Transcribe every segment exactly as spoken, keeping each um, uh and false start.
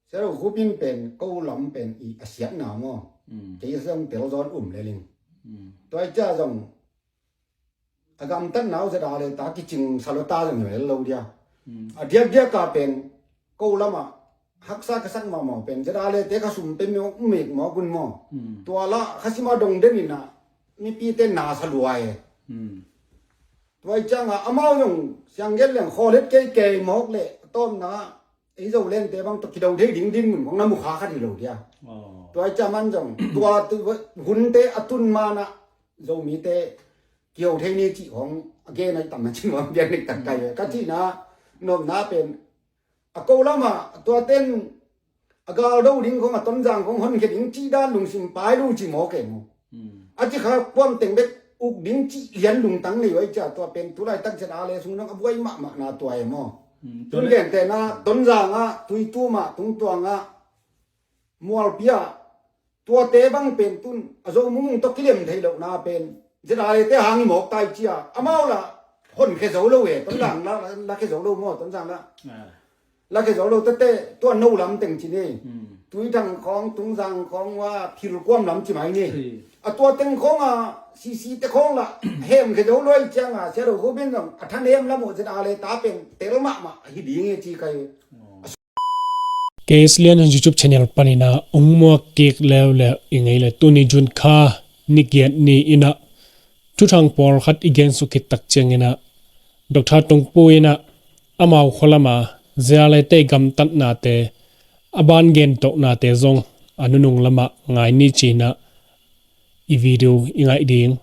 Siaru Khupin pen ko lam pen i a siatna maw? Kei zong tel zawn um leling. Tua i cia zong a gamtatna uh zet a le ta kicing salota zong hi lo dia. A diakdiak a pen ko lamah haksa ka sak mahmah pen zet a le te kha sum pe mek mawk un maw? Tua la kha sima dong den inah mipite na sa lua e. Tua i ciangah amau zong siangget leng khawlet kei kei mawk le tawmna ei zo lente bang tawh kido thei ding dinmun khong na mukha khat hi lo dia. Tua i ciaman zong tua hunte a tun manah Zomite kiho thei ni cih khong a gen a i tam na cin hong biak nik tak kai ve ka cihna nopna pen a ko lamah tua ten a galdo ding khong a Tonzang khong honkhia ding cih dan lungsim pai lo ci maw kei maw? A ci kha kuam teng bek uk ding cih lian lungtang nei oi cia tua pen tulai tak zet a le sung dong a buai mahmahna tua e maw? Tun gentehna Tonzang ah Tuitum ah Tungtuang ah Mualpi ah tuate bang pen tun a Zo mumung tawh kilem thei lohna pen zet a le te hang i mawk tai cia amau la honkhia zo lo e Tonzang la la khia zo lo maw Tonzang la. La khia zo lo tete tua no lam teng ci ni. Tuithang khawng Tungzang khawng wa philkuam lam ci mai ni. A tua teng khawng a sisi te khawng la hem khia zo lo i cianga sia lo khubin zong a thanem lam uh zet a le ta pen tel mahmah hi ding e ci kai. Case Lian YouTube channel panina ung muak kik leuleu i ngei le tuni June kha ni giat ni inah thuthang pawlkhat i gen suk khit tak cianginah Doctor Tungpu inah amau khualama zialete gamtatnate a ban gentohnate zong a nunung lamah ngai ni cinah i video i ngaih ding.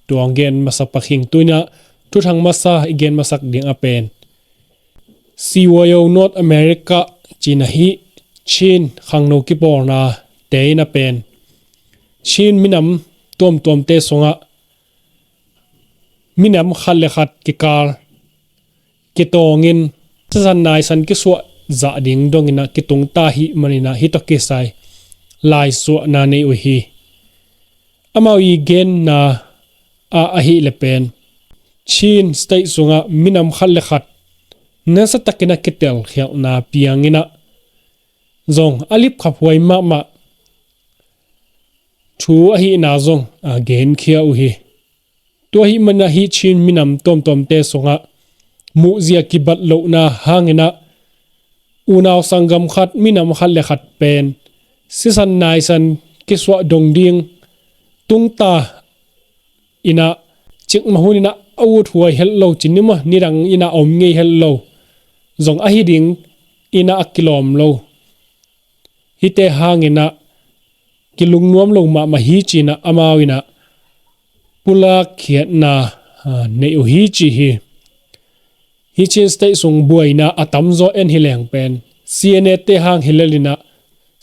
Tuang gen masa pakhing tuinah thuthang masa i gen masak ding a pen C Y O North America cina hi Chin khangno kipawlna te ina pen Chin minam tuamtuamte sungah minam khat le khat kikal kitawngin sisan naisan kisuah zah ding dongina kitungta hi manina hi tawh kisai laisuahna nei uh hi. Amau i genna ah ahi le pen Chin State sungah minam khat le khat nasatakin a kitelkhialhna piangina zong a lipkhaphuai mahmah thu ahihna zong a genkhia uh hi. Tua hih manah hih Chin minam tuamtuamte sungah muhzia kibat lohna hanginah unau sanggam khat minam khat le khat pen sisan naisan kisuah dong ding tungta inah cikmah hun inah a uthuai helh lo cinimah nidang inah a om ngei helh lo zong ahi ding inah a kilawm lo. Hihte hanginah kilungnuam lo mahmah hi cinah amau inah pulak khiatna neih uh hi ci hi. Hi Chin State sung buaina a tamzaw en hi leng pen C N A te hang hi lelinah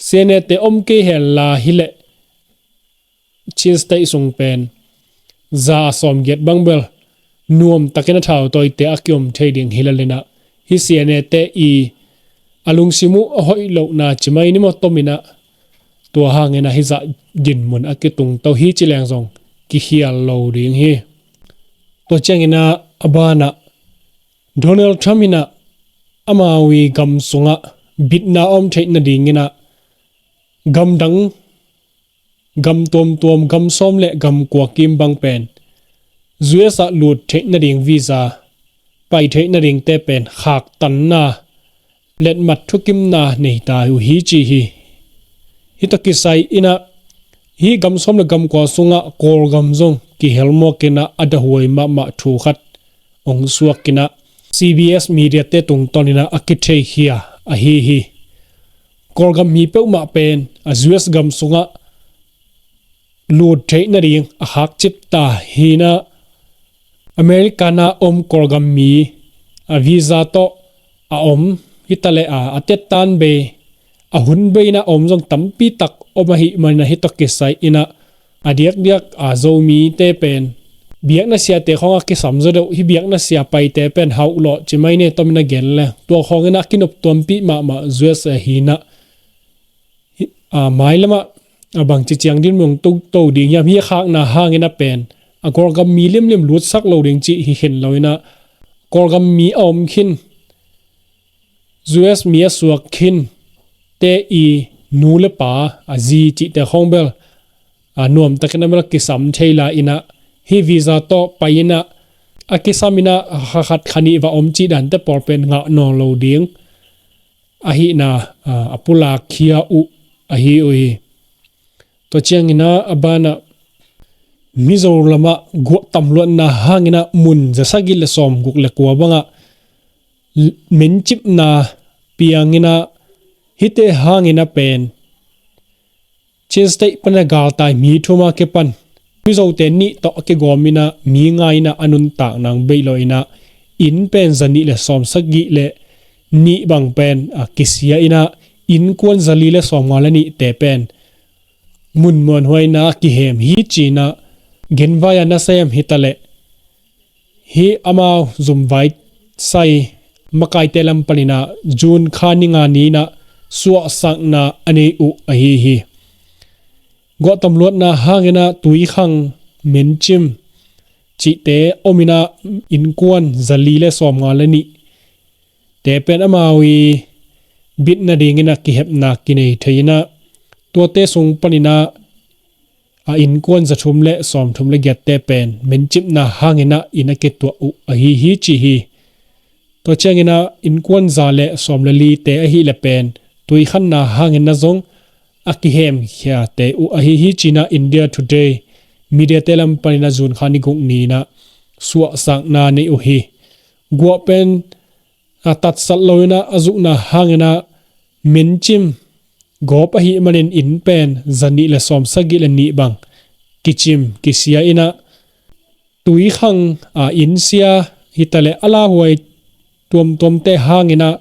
C N A te om kei hella hileh Chin State sung pen za a sawmgiat bang bel nuamtakin a thautawite a kiom thei ding hi lelinah hi C N A te i a lungsim uh a hoih lohna cimai ni maw tominah tua hanginah hizah dinmun a kitungto hi ci leng zong kikhial lo ding hi. Tua cianginah a banah Donald Trump inah amau i gam sungah bitna a om theih nadinginah gamdang gam tuamtuam gam sawm le gam kua kim bang pen U S ah lut theih nading visa pai theih nadingte pen khaktanna letmat thukimna nei ta uh hi ci hi. Hi tawh kisai inah hi gam sawm le gam kua sungah Kawlgam zong kihel muakinah a dahuai mahmah thu khat ong suakinah C B S media te tungtawninah a kitheikhia ahi hi. Kawlgam mi peuhmah pen a U S gam sungah lut theih nading a khakcipta hinah America na om Kawlgam mi a visa tawh a om hitaleh a a tettan bei a hun bei inah a om zong tampi tak om ahih manah hi tawh kisai inah a diakdiak a Zomite pen biakna siate khawng a kisam zaw deuh hi biakna sia paite pen hauhlawh cimai ne tomin a gen le tua khawngin a kinop tuampih mahmah U S A hinah a mailamah a bangci ciang dinmun toto ding hiam hi a khakna hangin a pen a Kawlgam mi limlim lutsak lo ding cih hi khin loinah Kawlgam mi a om khin U S mi a suak khin te i nu le pa, a zi cihte khawng bel a nuamtakin a bel kisam thei lai inah, hih visa tawh pai inah a kisam inah kha khat kha nih va om cih dante pawl pen ngah nawn lo ding ahihna a pulak khia uh ahi uh hi. Tua cianginah a banah Mizo lamah guah tamluatna hanginah mun za sagih le sawmguk le kua bangah mencipna pianginah hihte hanginah pen Chin State pana galtai mi thuma kipan Mizote nih tawh a kigawminah mi nga inah a nuntak nang beih lo inah inn pen za nih le sawm sagih le nih bang pen a kisia inah innkuan za li le sawm nga le nihte pen mun muanhuaina kihem hi cinah genvai a nasem hitaleh hih amau zumvai sai makaite lam paninah June kha ni nga ni inah suahsakna a nei uh ahi hi. Guah tamluatna hanginah tuikhang mencim cihte ominah innkuan za li le sawm nga le nih te pen amau i bitna dingin a kihepna kinei thei inah tuate sung paninah a innkuan za thum le sawm thum le giatte pen mencipna hanginah inn a kituah uh ahi hi ci hi. Tua cianginah innkuan za le sawm le lite ahih le pen tuikhanna hanginah zong a kihemkhiate uh ahi hi cinah India Today mediate lam paninah June kha ni guk ni inah suahsakna nei uh hi. Guah pen a tatsat lo inah a zukna hanginah mencim gawp ahih manin inn pen za nih le sawm sagih le nih bang kicim kisia inah tuikhang a innsia hitaleh a lauhuai tuamtuamte hanginah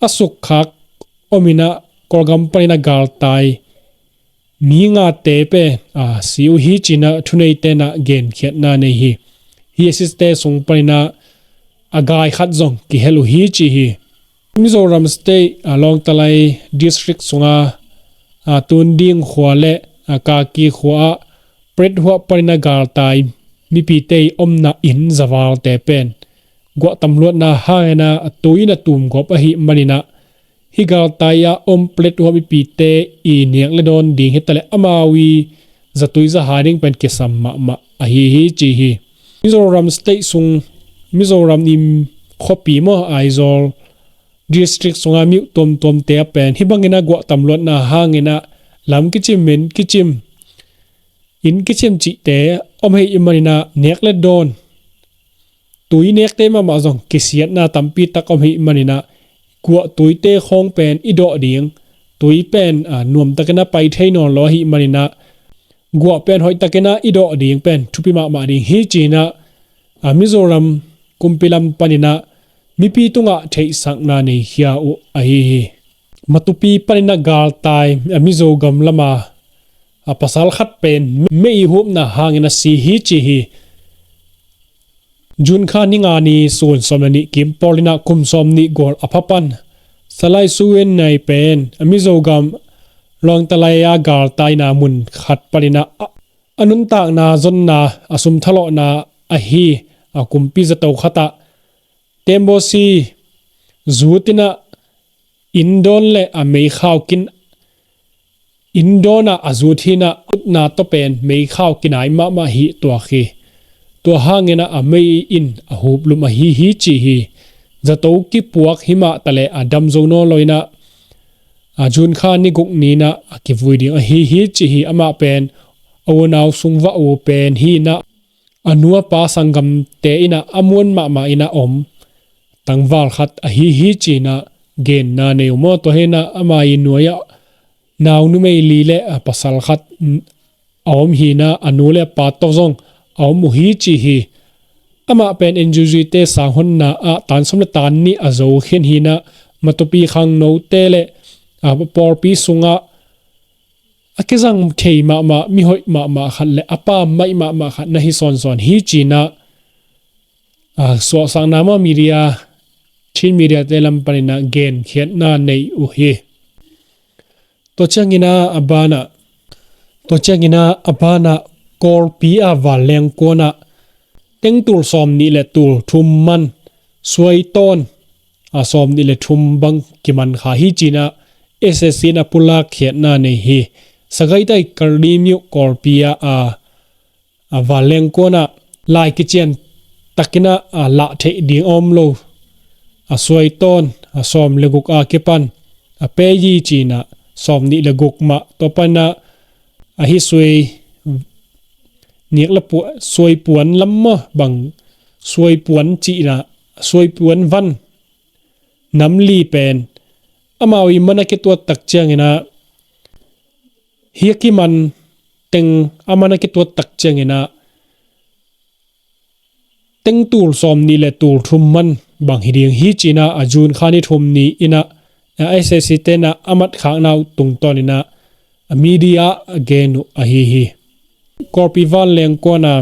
a sukkhak ominah Kawlgam paninah galtai mi ngate pen a si uh hi cinah thuneite inah genkhiatna nei hi. Hih a site sung paninah a gai khat zong kihel uh hi ci hi. Mizoram State a Lawngtlai District sunga a Tunding khua le a Kaki khua ah pret huah paninah galtai mipite i omna inn zavalte pen guah tamluatna hanginah a tui in a tum gawp ahih maninah hih galtai ah om plet huah mipite i nek le dawn ding hitaleh amau i zatui zahai ding pen kisam mahmah ahi hi ci hi. Mizoram State sung Mizoram i khuapi maw Aizawl District sunga mi uh tuamtuamte a pen hih banginah guah tamluatna hanginah lam kicim men kicim inn kicim cihte om ahih maninah nek le dawn tui nekte mahmah zong kisiatna tampi tak om ahih maninah guah tuite khawng pen i dawh ding tui pen a nuamtakin a pai thei nawn lo ahih maninah guah pen hoihtakin a i dawh ding pen thupi mahmah ding hi cinah a Mizoram kumpi lam paninah mipi tungah theihsakna nei khia uh ahi hi. Matupi paninah galtai a Mizo gam lama a pasal khat pen mei hupna hangin a si hi ci hi. June kha ni nga ni sun sawm le nih kim pawl inah kum sawm nih gual a pha pan Salai Suin Nai pen a Mizo gam Lawngtlai a galtaina mun khat paninah a nuntakna zonna a sumthalawhna ahi a kumpi zato khatah Tembosi zutinah inn dawn le a meikhau kin inn dawnah a zut hinah utna tawh pen meikhau kinai mahmah hi tuak hi. Tua hanginah a mei in a huplum ahi hi ci hi. Zato kipuak himah taleh a dam zo nawn lo inah a June kha ni guk ninah a kivui ding ahi hi ci hi. Amah pen a unau sungvah uh pen hinah a nu a pa sanggamte inah a muan mahmah inah om tangval khat ahi hi cinah genna nei uh maw. Tua hinah ama i nuai-ah nau numei li le a pasal khat a om hinah a nu le a pa tawh zong a om uh hi ci hi. Amah pen N G O te sanghonna ah tan sawm le tan nih a zo khin hinah Matupi khangnote le a pawlpi sungah a kizang thei mahmah mihoih mahmah khat le a pammaih mahmah khat na hi sawnsawn hi cinah a suahsakna mah media Chin media te lam paninah genkhiatna nei uh hi. Tua cianginah a banah tua cianginah a banah Kawlpi a Vanleng kuanah tengtul sawm nih le tul thum man suaitawn a sawm nih le thum bang kiman kha hi cinah S S C in a pulak khiatna nei hi. Sagaing Tayi Khaldi Myo Kawlpi ah a, a vanleng kuanah lai kician takin a, a lah theih ding a om lo, a suai tawn, a sawm le guk a kipan a pei hi ci-in a, sawm nih le guk mah tua panin a, a hi suai niak le pua-, suai puan lam maw, bang suai puan cihna, suai puan van nam li pen amau i man a kituat tak ciangin a, hi a kiman teng a man a kituat tak ciangin a, teng tul sawm nih le tul thum man bang hi ding hi ci-in a, a June kha ni thum ni-in a, a S S C te in a a matkhakna uh tungtawnin a, a media a gen uh ahi hi. Kawlpi vanleng kuan a,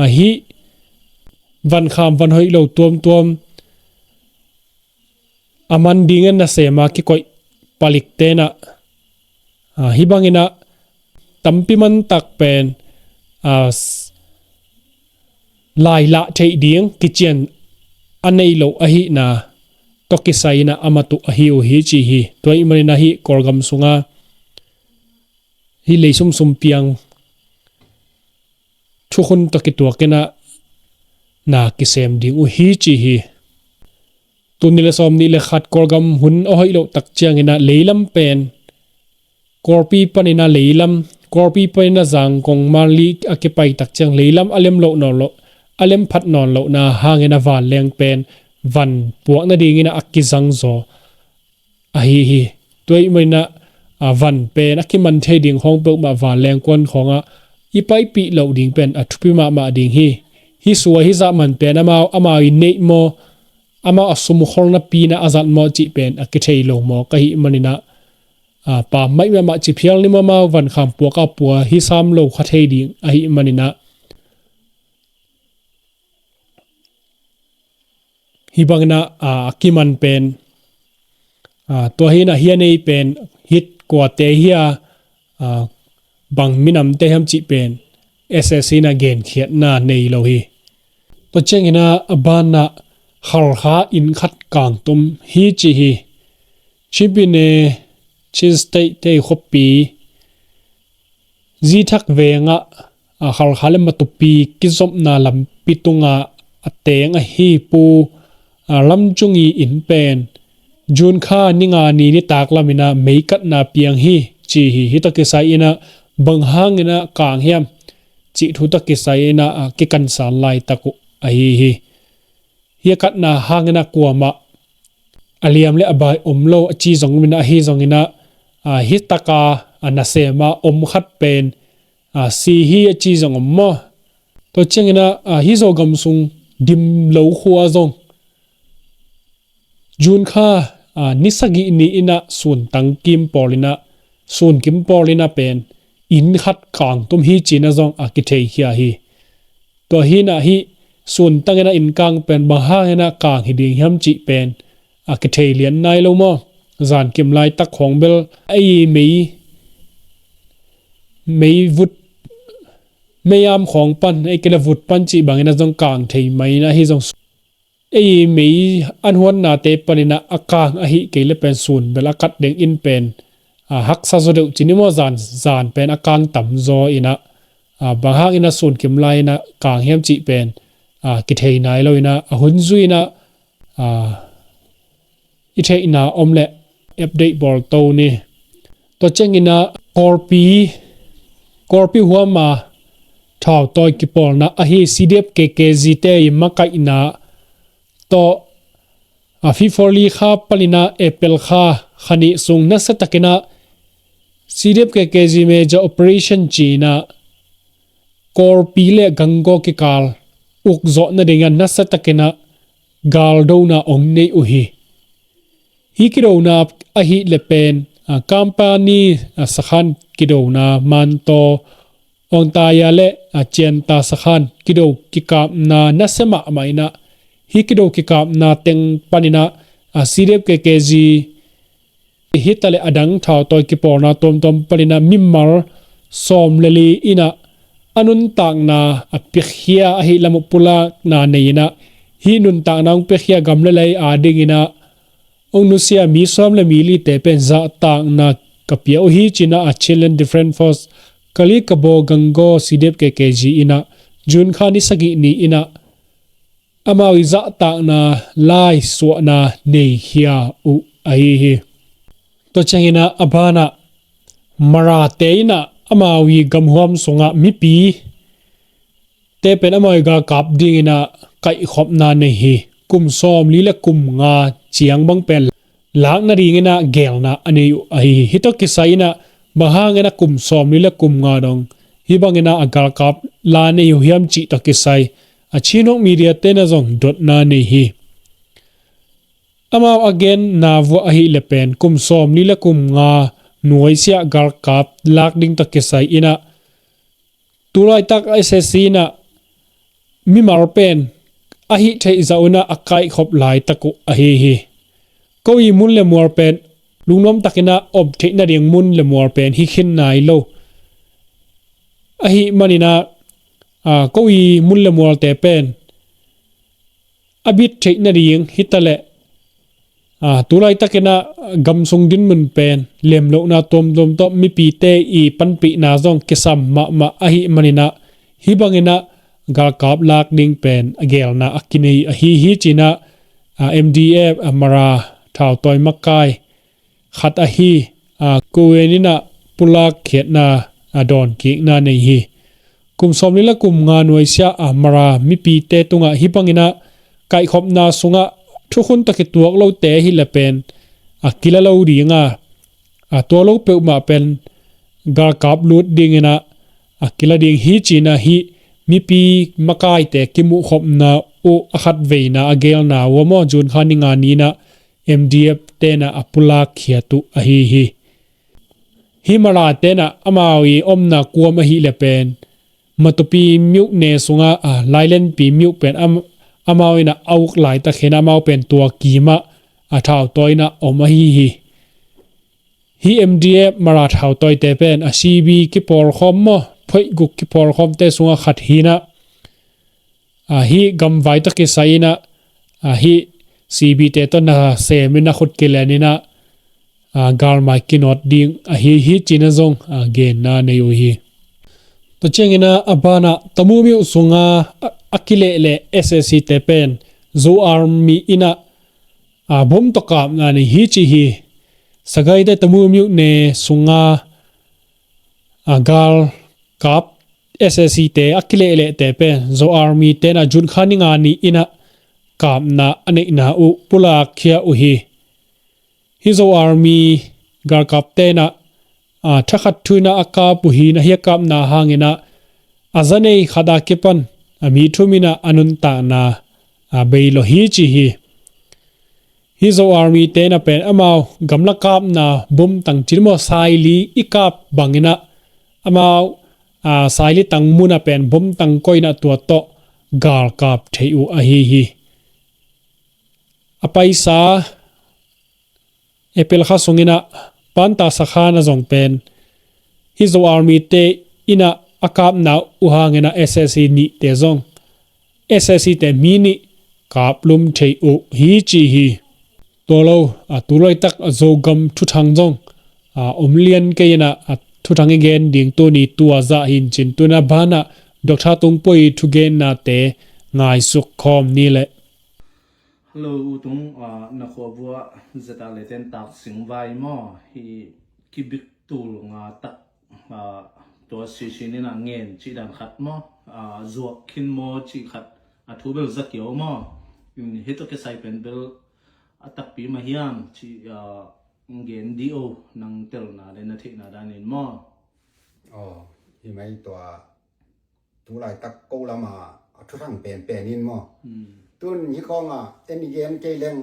a hi vankham van hoih lo tuamtuam a man dingin nasem a kikoih palikte in a, a, hi bangin a tampi man tak pen, a, s-, lai lah theih ding kician a nei lo ahihna tawh kisai-in a a mat uh ahi uh hi ci hi. Tua ahih manin a hi Kawlgam sunga hi lei sumsum piang thukhun tawh kituakin a na kisem ding uh hi ci hi. Tul nih le sawm nih le khat Kawlgam hun a hoih loh tak ciangin a leilam pen Kawlpi panin a leilam, Kawlpi panin a Zangkong Mandalay a kipai tak ciang leilam a lem loh nawn loh, a lem phat nawn lohna hangin a vanleng pen van puak nadingin a kizang zaw ahi hi. Tua ahih manin a, a, van pen a kiman thei ding khawng peuhmah vanleng kuan khawngah i paipih loh ding pen a thupi mahmah ding hi. Hi suai hi zah man pen amau, amau i neih maw, amau a sumkholna pi-in a a zat maw cih pen a kithei lo mawk ahih manin a, a, pammaih mahmah ci phial ni maw, amau vankham puak a pua hi sam lo kha thei ding ahih manin a, hi bangin a, a, a kiman pen, a, tua hi-in a hi a nei pen hi kuate hi a, a, bang minamte hiam cih pen S S C in a genkhiatna nei lo hi. Tua ciangin a, a banah Halkha inn khat kangtum hi ci hi. Chin Pyine, Chin State te khuapi Zithak vengah, a, Halkha le Matupi kizopna lampi tungah a teng ahi Pu, a, Lam Cung Yi inn pen June kha ni nga ni nitak lamin a mei katna piang hi ci hi. Hi tawh kisai-in a bang hangin a kang hiam cih thu tawh kisai-in a, a, kikansan laitak uh ahi hi. Hi a katna hangin a kuamah a liam le a bai om lo a ci zongin a, ahi zongin a, a, hi taka, a, nasem a om khat pen, a, si hi a ci zong om maw. Tua ciangin a, a, hi Zogam sung dim lo khua zong June kha, a, ni sagih ni-in a suntang kim pawlin a, sun kim pawlin a pen inn khat kangtum hi ci-in a zong a kitheikhia hi. Tua hi-in a hi suntangin a inn kang pen bang hangin a kang hi ding hiam cih pen a kithei lian nai lo maw. Zankim laitak khawng bel ei mei, mei vut, mei am khawng pan, ei kei le vut pan cih bangin a zong kang thei mai-in a hi zong ei mei an huannate panin a, a kang ahi kei le pen sun bel a kat dengin pen, a, haksa zaw deuh ci ni maw, zan, zan pen a kang tam zaw in a, a, bang hangin a sunkim lai-in a kang hiam cih pen, a, kithei nai lo in a, a hun zui-in a, a, i theihna om le update bawl to ni. Tua ciangin a Kawlpi, Kawlpi huama thautawi kipawlna ahi C D F K K Z te i makaihna tawh, a, February kha panin a April kha kha nih sung nasiatakin a C D F K K Z major operation ci-in a Kawlpi le Gangaw kikal ukzawh nadingin a nasiatakin a galdona ong nei uh hi. Hi kidona ahih leh pen, a, Kampani, a, sakhan kidona, Mantaw, Aungtaya le, a, Chianta sakhan kido kikapna nasia mahmah in a, hi kido kikapna teng panin a, a, C D F K K Z hi ta le a dang thautawi kipawlna tuamtuam panin a mimal sawm le li in a, a nuntakna a piakhia ahih lam uh pulakna nei in a, hi nuntakna hong piakhia gam le lei adingin a, Ong nusia mi sawm le mi lite pen zahtakna ka pia uh hi, ci-in ah Chinland Defense Force Kali Kabo Gango C D F K K G in ah June kha ni sagih ni-in ah amau i zahtakna lai suahna nei khia uh ahi hi. Tua ciangin ah a banah Marate in ah amau i gamhuam sungah mipi te pen amau i galkap dingin ah kaihkhopna nei hi. Kum sawmli le kum nga ciang bang pen lak nadingin ah geelna a nei uh ahi hi. Hih tawh kisai-in ah bang hangin ah kum sawmli le kum nga dong hih bangin ah a galkap la nei uh hiam cih tawh kisai a Chin Hawk Media te'n ah zong dotna nei hi. Amau a genna vuah ahih leh pen kum sawmli le kum nga nuaisiah galkap lak ding tawh kisai-in ah tu laitak S A C in ah mimal pen a hih theih zah un ah a kaihkhop laitak uh ahi hi. Ko i mun le mual pen lungnuam takin ah om theih nading mun le mual pen hi khin nai lo. Ahih manin ah, aa, ko i mun le mualte pen a bit theih nading hi ta leh, aa, tu laitakin ah gam sung dinmun pen lemlohna tuamtuam tawh mipite i panpihna zong kisam mahmah ahih manin ah hih bangin ah galkap lak ding pen a geelna a kinei ahi hi, ci-in ah, aa, M D F, aa, Mara thautawi makai khat ahi, aa, Kuven in ah pulak khiatna, aa, dawnkikna nei hi. Kum sawmli le kum nga nuaisiah, aa, Mara mipite tungah hih bangin ah kaihkhopna sungah thukhun tawh kituak lote ahih leh pen a kila lo ding a, aa, tua lo peuhmah pen galkap lut dingin ah a kila ding hi, ci-in ah hih mipi makaite kimuhkhopna uh a khatveina a geelna uh a maw, June kha ni nga ni-in ah M D F te'n ah a pulak khiat uh ahi hi. Hih Mara te'n ah amau i omna kuam ahih leh pen Matupi myone sungah, aa, Lailenpi myo pen am-, amau in ah a uk laitak hi-in ah amau pen tua kimah a thautawi-in ah om ahi hi. Hih M D F Mara thautawite pen a C B kipawlkhawm maw, phoih guk kipawlkhawmte sungah khat hi-in ah, aa, hih gamvai tawh kisai-in ah, aa, hih C B te tawh na semin ah khut kilenin ah, aa, galmai kinawt ding ahi hi, ci-in ah zong, aa, genna nei uh hi. Tua ciangin ah a banah Tamu myo sungah a, a kilehleh S A C te pen Zo Army in ah, aa, bom tawh kapna nei hi, ci hi. Sagaing te Tamu myone sungah, aa, galkap S A C te a kilehlehte pen Zo Army te'n ah June kha ni nga ni-in ah kapna a neihna uh pulak khia uh hi. Hih Zo Army galkap te'n ah, aa, thakhat thu-in ah a kap uh hi-in ah hih a kapna hangin ah a za nei khat a kipan a mi thum in ah a nuntakna, aa, bei lawh hi, ci hi. Hih Zo Army te'n ah pen amau gamla kapna bom tang cin maw, saili i kap bangin ah amau, aa, saili tang mun ah pen bom tang koih-in ah tua tawh galkap thei uh ahi hi. A paisa April kha sungin ah Panta sakhan ah zong pen hih Zo Army te in ah a kapna uh hangin ah S A C nihte zong S A C te mi nih kaplum thei uh hi, ci hi. Tua lo, aa, tu laitak a Zogam thuthang zong, aa, om lian kei-in ah, aa, thuthang i gen ding tuni tua zah hi-in cin, tu-in ah a banah Doctor Tung Poi thugennate ngaisuk khawm ni leh. Hello, U Tung, aa, na khua vuah zeta le ten tak sing vai maw, hi kibik tul nga tak, aa, tua sisin in ah ngen cih dan khat maw, aa, zuak khin maw cih khat a thu bel za kiau maw. In hih tawh kisai pen bel a takpi mah hiam cih, aa, gen dih o, nang telna le na theihna danin maw. Aw, hi mai tua tu laitak ko lama a thuthang penpen in maw. Hmm. Tun hi khawngah en i gen kei leng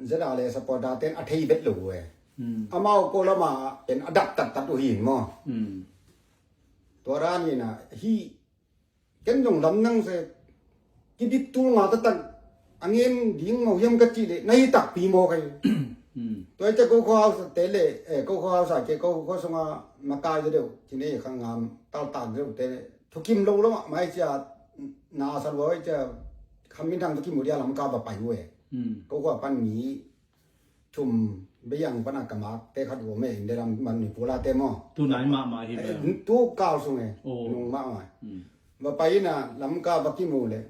zeta le supporter ten a thei vet lo uh e. Hmm. Amau ko lama pen a dap taktak uh hi-in maw. Hmm. Tua danin ah hih ken zong lam nang se kibik tul nga taktak a ngen ding maw hiam ka cih leh na hi takpi maw kai. Hmm. Tua i cia ko khuahausa te le, eh, ko khuahausa ke ko khua sunga makai za deuh, cine khangam taltak deuh te le thukim lo lo mah mai cia na sa lua i cia kham min thang thukim uh dia lam ka ba pai uh e. Hmm. Ko khua pan mi thum beyang pana ka mak te khat uh om e, India lam Manipur la te maw. Tu nai mahmah hi ve. Eh, tu kal sung e. Oh. Nung mahmah. Hmm. Va pai ina Lamka va kimu le.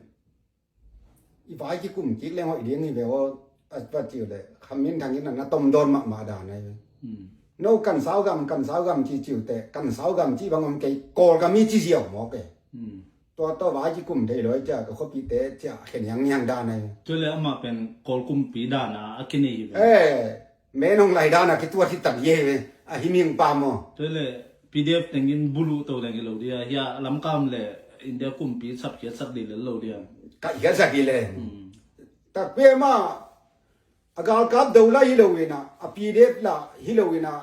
I vai kikum kik leng hoih ding hi ve aw, a va ciu le. Khamin Thang in a na tom dawn mahmah dan ai ve. Hmm. No kan sau gam, kan sau gam ci ciu te, kan sau gam ci bang om kei, Kawlgam i ci ziau maw kei. Hmm. Tua tua vai kikum thei lo ai cia, ka khuapite cia khen yang niang dan ai. Tua le amah pen Kawl kumpi dan a, a kinei hi ve. Eh, menong lai dan a kituat hi tak ye ve. A hi ming pa maw. Tua le P D F tengin bulu to dang hi lo dia, hia Lamka om le India kumpi sap khiat sak di le lo dia. Ka khiat sak di le. Hmm. Tak pe ma a galkap do la hi lo ina, a P D F la hi lo ina,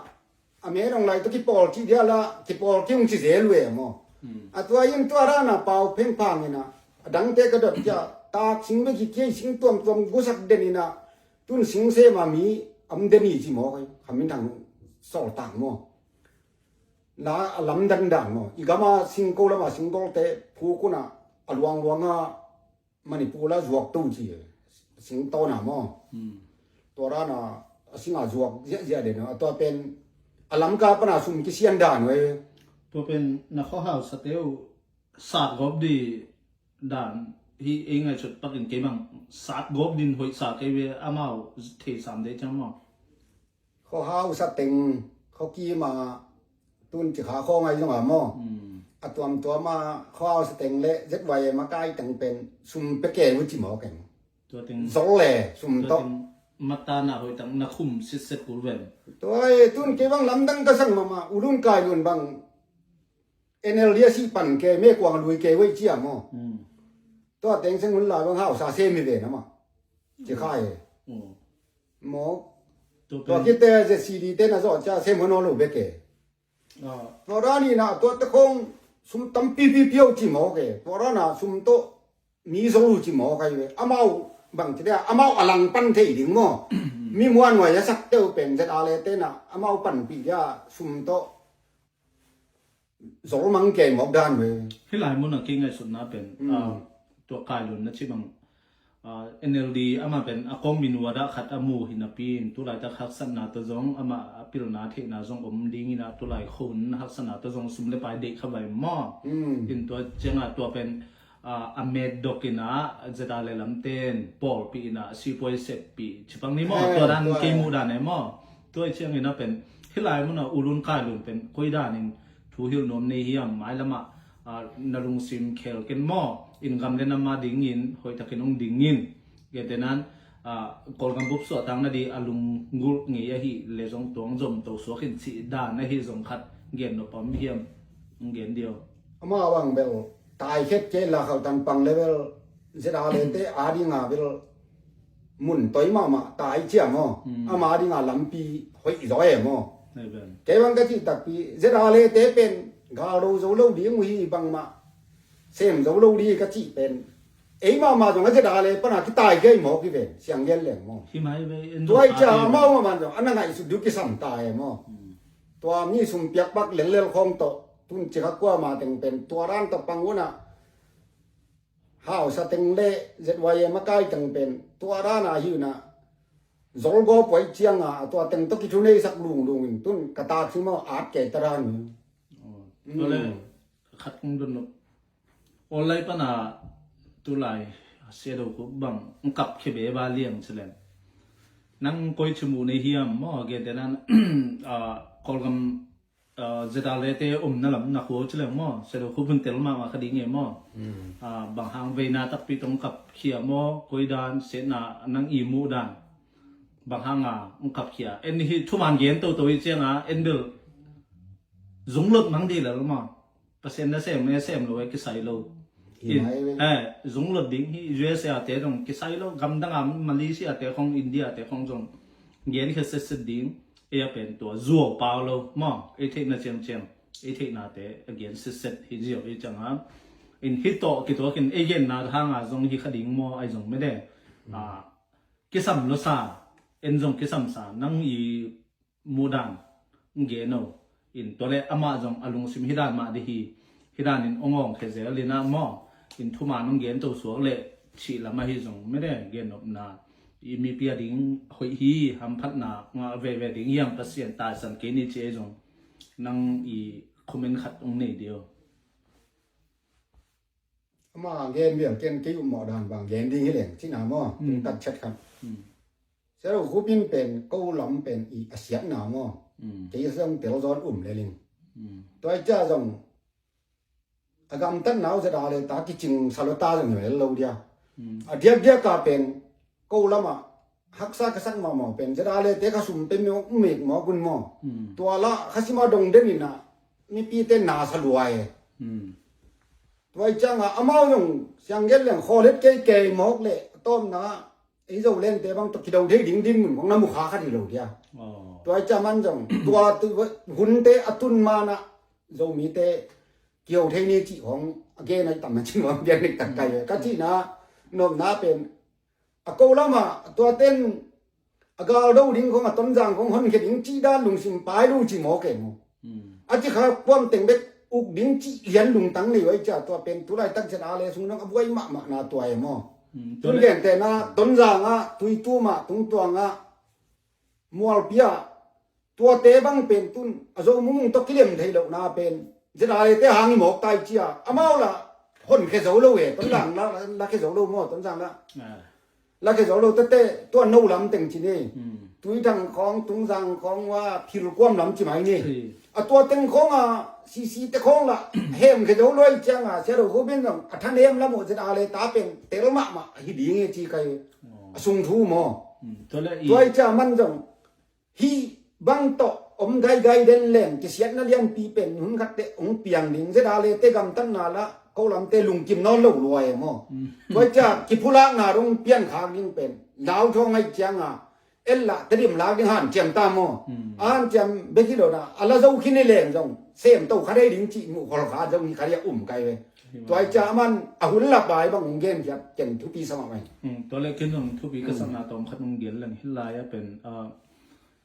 a menong lai to kipawl ci dia la, kipawl ki ung ci zel ve maw. Hmm. A tua in tua rana pau phengphang ina, a dangte ka dot cia, tak sing ve ki kiai sing tuam tuam gusak den ina, tun sing se ma mi am den i ci maw kai, Khamin Thang sawl tak maw. La a lam dan dan maw. I gama singko lama singkolte phukuna a luangluanga Manipur la zuak tu ci. Singtona maw. Hmm. Tua rana a singa zuak ziahziah den a tua pen a Lamka pana sum kisian dan ve. Tua pen na khuahau sa teu sat gawp di dan hi ei ngaihsut pakin kei bang sat gawp din hoih sa kei ve amau thei sam dei ciang maw. Khuahau sa teng, khuakima tun ci kha khaw ngai zong a maw. Hmm. A tuamtuama khuahau sa teng le Z Y M a kai teng pen sum pe ke lu ci maw keng. Tua teng zol le sum tua tawh. Teng matana hoih tang na khum sitset kul ven. Tua e tun kei bang lamdang ka sang mama, ulun kai lun bang N L D a si pan ke, me kuang a lui ke wei cia maw. Hmm. Tua teng seng hun lai bang hausa se mi ve na ma. Ci khai. Hmm. Maw. Tua pen kite Z C D te na zo cia sem hun lo be ke. Ah. Tua rani na tua te khong sum tam pi pi piau ci maw ke. Tua rana sum to mi zo lu ci maw kai ve. Amau bang ci dia, amau a lang pan thei ding maw. Mi muan nuai a sak teu pen Z A le te na, amau pan pi dia sum to zol mang kei mawk dan ve. Hi lai mun a kei ngaihsutna pen, hmm, ah, tua kai lun na ci bang, ah, N L D ama pen a kong min wada khat a mu hi napi in tulai tak haksatna ta zong ama a pilna theihna zong om ding ina tulai khun haksatna ta zong sum le pai deih kha vai maw. Hmm. In tua cianga tua pen, ah, a met dok ina Z A le lamten pawlpi ina sipuai seppi cipang ni maw. Eh, tua dan tua kei mu dan e maw. Tua i ciang ina pen hi lai mun a ulun kai lun pen koi dan in thu hilh nuam nei hiam, mailamah, ah, na lungsim khel ken maw, in gam le nam a dingin hoihtakin hong dingin, getenan, ah, Kawlgam bup suahtak na di a lunggulh ngei ahi le zong tuang zom to suak in cih dan ahi zong khat gen nop om hiam, hong gen dio. Amau ang bel tai khet ke la khauh tan pang le bel Z A le te a dinga bel mun toi mahmah tai cia maw. Hmm. Ama dinga lampi hoih zaw e maw. Amen. Kei bang ka cih takpi Z A le te pen gal lo zo lo ding uh hi bangmah sem zo lo ding ka cih pen. Ei mahmah zong a Z A le pana kitai kei maw kiven siang gen leng maw. Hi mai ve, en tua i cia amau mahmah zong ana ngaihsut du kisam ta e maw. Hmm. Tua mi sum piak pak lellel khawng tawh tun cikha kuama teng pen tua ran tawh pang unah hausa teng le Z Y M a kai teng pen tua rana hi unah zolgaw puai cianga a tua teng tawh kithuneisak lunglung in tun ka tak sima at kei ta ran hi. Tua le khat kong dun lo. Online pana tulai a sia do ko bang ng kap khe be ba liang ci leng. Nang koi ci mu nei hiam maw, gen te nan, ah, Kawlgam, ah, Z A le te omna lam na khua ci leng maw, sia do ko bun tel mahmah kha ding e maw. Mm. Ah, bang hang veina takpi tong kap khia maw, koi dan, siatna nang i mu dan. Bang hang a ng kap khia. En hi thuman gen toto hi cianga, en bil zung lot mang di lel maw. Pasian na sem, e sem lo, e kisai lo. Hi in, mai ve. Eh, zung lot ding hi U S A te dong kisai lo, gamdang a Malaysia te khong, India te khong zong gen khe setset ding, e a pen tua zuau pau lo maw, e theihna ciamciam, e theihna te a gen setset hi ziau hi cianga. In hi tawh kituakin e genna hanga zong hi kha ding maw, ai zong mede. Ah, kisam lo sa, en zong kisam sa, nang i mudan ng gen o. In tua le amah zong a lungsim hi dan mah di hi, hi dan in ong awng khe zel in a maw. In thuman ong gen to suak le cih lam ahi zong mede gen nopna. i mipi a ding hoih hi, hamphatna ngah veve ding hiam, Pasian taisan kei ni ci ei zong nang i comment khat ong nei dih o. Ama gen vial ken kei upmawh dan bang gen ding hi leng cina maw. Tung tak chet khat. Sia Zo Khup in pen ko lam pen i a siatna maw. Kei zong tel zawn um le ling. Tua i cia zong a gamtatna uh zeda le ta kicing salota zong hi lo dia. A diakdiak a pen ko lamah haksa ka sak mahmah pen zeda le te ka sum pen mik mawk un maw. Tua lah khasima dong den inah mipite na sa luai. Tua i ciangah amau zong siangget leng khawlet kei kei mawk le tawpna ei Zo lente bang tawh kido thei ding ding mun kong na mukha khat hi lo dia. Tua i ciang man zong tua hunte a tun manah Zomite kiho thei ni cih hong a gen ai tam a cin hong biak nek tak kai ve ka cihna nopna pen a ko lamah tua ten a galdo ding khong a Tonzang khong honkhia ding cih dan lungsim pai lo ci maw kei maw. A ci kha kuam teng bek uk ding cih lian lungtang nei vai cia tua pen tulai tak zet a le sung dong a buai mahmah na tua e maw. Tun gentena Tonzang ah Tuitum ah Tungtuang ah Mualpi ah tuate bang pen tun a Zo mumung tawh kilem thei lohna pen zet a le te hang i mawk tai cia amau lah honkhia zo lo e Tonzang lah lakhia zo lo maw Tonzang lah. Lakhia zo lo tete tua no lam teng ci ni. Tuithang khawng Tungzang khawng wa philkuam lam ci mai ni. A tua teng khawng a sisi te khawng lah hemkhia zo lo i ciang a Sia Zo Khup in zong a thanem lam uh zet a le ta pen tel mahmah hi ding e ci kai a sung thu maw. Tua i cia man zong hih bang tawh om gaigai den leng kisiatna lianpi pen hun khatte hong piang ding zeda le te gamtatna lah ko lamte lungkim nawn lo luai e maw. Tua i cia kiphulakna dong piankhak ding pen lau thawng aih cianga et lah tedim lak ding hanciam ta maw. A hanciam bek hi lo na a la zo khin i leng zong semto kha dei ding cih muh khol kha zong hi kha dia um kai ve. Tua i cia aman a hun la pai bang hong gen khiat ken thupi sa mah mai. Tua le ken zong thupi ka sakna tawm khat hong gen leng hi lai a pen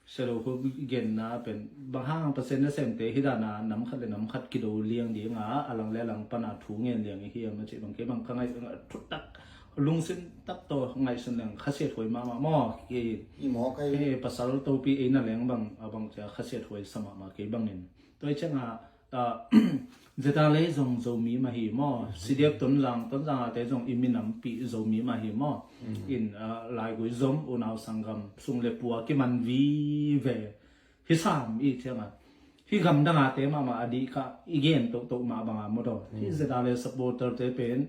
Sia Zo Khup genna pen bang hang Pasian nasemte hi dana nam khat le nam khat kido liang dinga a lang le a lang pana thu ngen liang i hiam a cih bang kei bang ka ngaih thutak lungsim tak tawh ngaihsun leng khasiat huai mahmah maw. Kei pasal topi ei na leng bang a bang cia khasiat huai sa mahmah kei bangin. Tua i cianga zeta lei zong Zomi mah hi maw. Sidiak Tonzang Tonzang ate zong i minampi Zomi mah hi maw. In laigui zom unau sanggam sung le pua kiman vive hi sam i cianga hi gamdang ate mahmah a dih kha i gen tohtoh mah banga maw daw hi zeta le supporter te pen.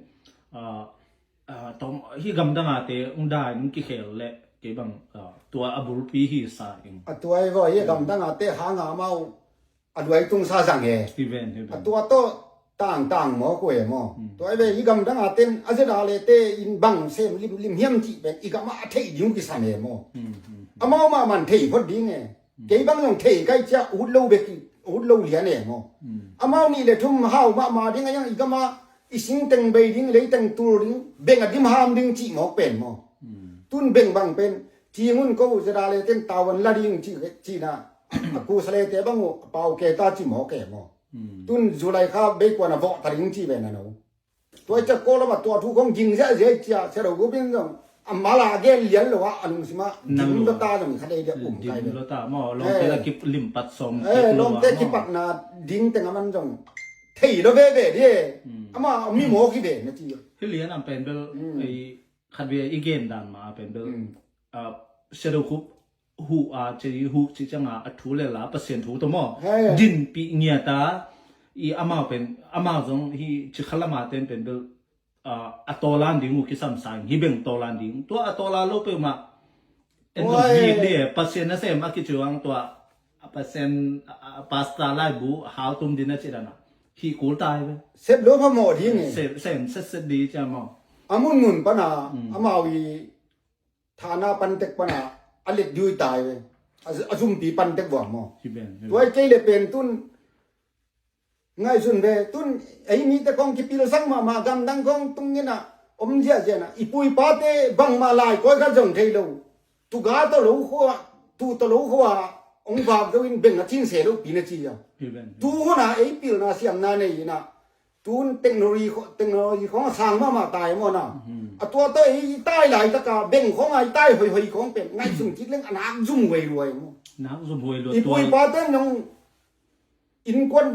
Tom hi gamdang ate ung dai nung kikhel le kei bang tua a bulpi hi sa in. A tuai vaw hi gamdang ate hanga mau a duai tung sa zang e. Hi ven hi ven. A tua tawh tangtang maw kue maw. Tuai ve hi gamdang aten a zeda le te in bang sem limlim hiam cih pen i gamah a theih ding kisam e maw. Amau mah man thei phot ding e. Kei bang zong thei kai cia ut lo bek ut lo lian e maw. Amau nih le thum hau mahmah ding a yang i gamah i sing teng bei ding lei teng tul ding beng a dim ham ding cih mawk pen maw. Tun beng bang pen cingun ko zeda le ten tawan la ding cihna a kusa le te bang uh a pau ke ta ci mawk e maw. Tun zulai kha beikuan a vawh ta ding ci ve na no. Tua i cia ko lamah tua thu kong ging ziahziah i cia Sia Zo Khup in zong a mala a gen lian lo ah a lungsima dim lo ta zong kha dei dia um kai ve. Lo ta maw lawngte la kip limpat sawm kip lo lawngte ah maw. Kipatna ding teng a man zong thei lo veve di e. Ama mi mawk hi ve na ci. Hi lian am pen bel ei khat ve i gen dan ma pen bel Sia Zo Khup huh a ci huh ci cianga a thu le la Pasian thu tawh maw. Dinpih ngiat a i amau pen amau zong hi ci khalama ten pen bel a tawlan ding uh kisam sa in hi beng tawlan ding tua a tawlan lo peuhmah. En zong hi di e Pasian nasem a kici uang tua a Pasian pasta laibu hau tum din a ci dana hi kul tai ve. Sep lo phamawh ding e. Sem setset di cia maw. A munmun pana amau i thana pantek pana a let diu i tai ve. A zumpi pantek vua maw. Tuai kei le pen tun ngaihsun ve tun ei mite kong kipilsak mahmah gamdang kong tung inah om ziahziah inah i puipate bangmah lai kawi khat zong thei lo. Tuga tawh lo khua tuh tawh lo khua ong vak zo in beng a cin se lo pi na ci a. Tu huna ei pilna siamna nei inah Tun technology kho-, technology khong a sang mahmah tai maw na. A tua tawh i tai laitaka beng khong a i tai hoihoi khong pen ngaihsun kik leng a nak zum huai luai maw. Nak zum huai luai. I pu i pa ten nong innkuan